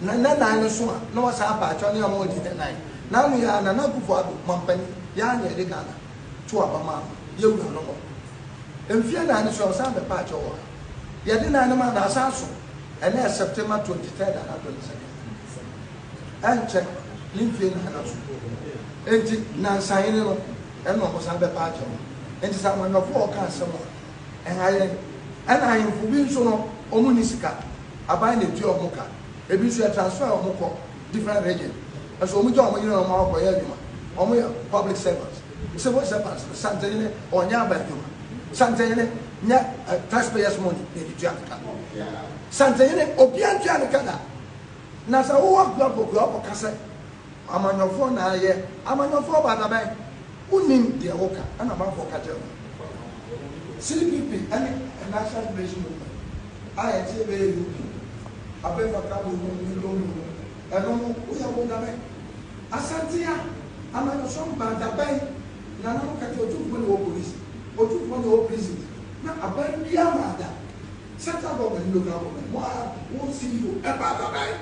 Na nna nan no so a na wasan apa akyɛw ne ama wadi nna nan. N'ano yi ara Nana Akufo Addo, mampanin, yɛ ara na yɛde Ghana too aba maa no, yɛ wura no no. Mfeɛ nan no so a ɔsan bɛpa akyɛw wɔ ha. Yɛde nan no maa no asan so. Ɛnnɛ yɛ September 23rd anaa 22nd. Ɛnkyɛ ne mfeɛ nan no aso. Enti Nansahene no ɛna ɔmo san bɛpa akyɛw no. Enti sɛ amanyɔfoɔ a ɔka asɛm a, ɛnha yɛn. Ɛna ahemfo bi nso no, ɔmo nni sika. Aban na etua ɔmo ka. Ebi nso yɛ transfer ɔmo kɔ different region. Nso ɔmo gya ɔmo yere na ɔmo akɔ yɛ adwuma. Ɔmo yɛ public servants. Civil servants no, Santehene ɔnyɛ aban adwuma. Santehene nyɛ taxpayers money na yɛde tua ne ka. Santehene obiara ntua ne ka da. Na sɛ wowɔ akua kɔkua wokɔka sɛ amanyɔfoɔ na ayɛ, amanyɔfoɔ ba dabɛn? Wonnim deɛ woka ɛna amanfoɔ ka kyerɛ wo. CPP ne National Liberation Movement a yɛte bɛyɛ UP, Abefa Kabo nom ne Lomu nom, ɛno no woyɛ wo dabɛn? Asante a amanyɔsɔm baa dabɛn? Nana no ka kyerɛ Otumfoɔ na ɛwɔ police, Otumfoɔ na ɛwɔ prison, na aban biara maa da. Central government ne local government mo ara wo CEO ɛbaa dabɛn?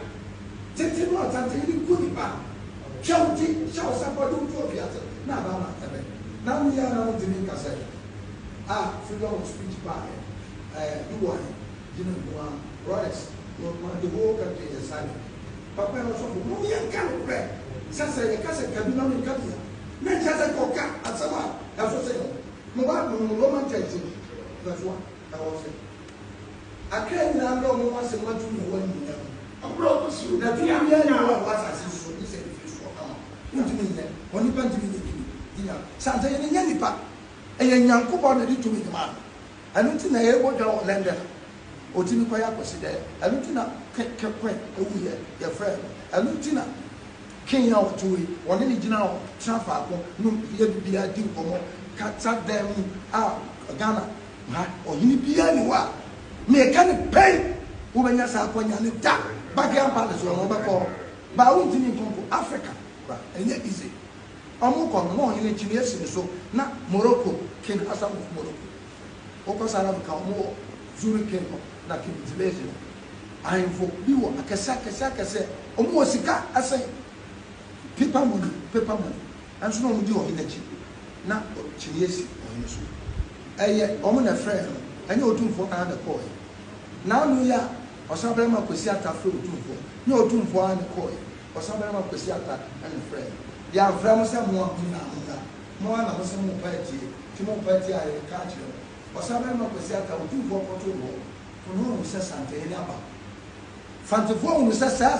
Tete no Asante hene ku nipa, twa wo ti, hyɛ wo sapɔ de wo to afiase na aba ama dabɛn? Na mo yi ara na montumi nka sɛ ah freedom of speech baeɛ ɛɛ Dubois gyina mu a Rolex no ma the whole country yɛ silent. Papa yi ɔsɔfo mom yɛnka nokorɛ sɛ sɛ yɛka sɛ ka bi ma menka bi a na nkyerɛ sɛ kɔka asɛm a ɛso sen ho. Mo Bible no mu Roman 13 verse 1 ɛwɔ sɛ Akra nyinaa mmerɛ wɔn ho ase mma tumi a ɛwɔ animuonyam mu. Na tumi biara nni hɔ a ɛwɔ asase so gye sɛ ɛfiri soro ama. Wontumi nyɛ, onipa ntumi nyɛ tumi gye Nyame. Sane sɛ yɛn nyɛ nipa, ɛyɛ Nyankopɔn na ɛde tumi no maa no. Ɛno nti na yɛbɔ dwa wɔ London a, ɔtumi kɔyɛ akwasidɛɛ. Ɛno nti na Ke Kwen wuiɛ, yɛfrɛɛ no. Ɛno nti na King a ɔte hɔ yi, wɔne no gyina hɔ tena faako nom yɛ biribiara di nkɔmmɔ kasa dan mu a Ghana ha ɔhene biara nni hɔ a meka no pɛn wobɛnya saa akwanya no da. Buckingham Palace hɔ no wobɛkɔ hɔ but wontumi nkɔ mpo Africa koraa ɛnyɛ easy. Wɔkɔ no na ɔhene kyiniiɛ si ne so na Morocco King Hassan of Morocco wokɔ South Africa wɔn wɔ Zurich King hɔ na King Buthelezi no ahemfo bi wɔ akɛse akɛse akɛse wɔn wɔ sika ɛsɛn paper money paper money ɛnso na wɔn di ɔhene akyi na kyiniiɛ si ɔhene so ɛyɛ wɔn na ɛfrɛɛ no ɛnyɛ otumfoɔ naa na ɛkɔɔɛ n'ano yi a ɔsabarima Kwesi Arthur frɛ otumfoɔ nyɛ otumfoɔ ara na ɛkɔɔɛ Ɔsabarima Kwesi Arthur na ɛfrɛɛ no. Yɛamfrɛ mo sɛ mo a mo nyinaa mommra. Mo ara na mose morepɛ atie, nti morepɛ atie a yɛreka akyerɛ mo. Ɔsabarima Kwesi Arthur, Otumfoɔ kɔtoo hɔ, na ɔhuu sɛ Santehene aba. Fantefoɔ hunuu sɛ saa.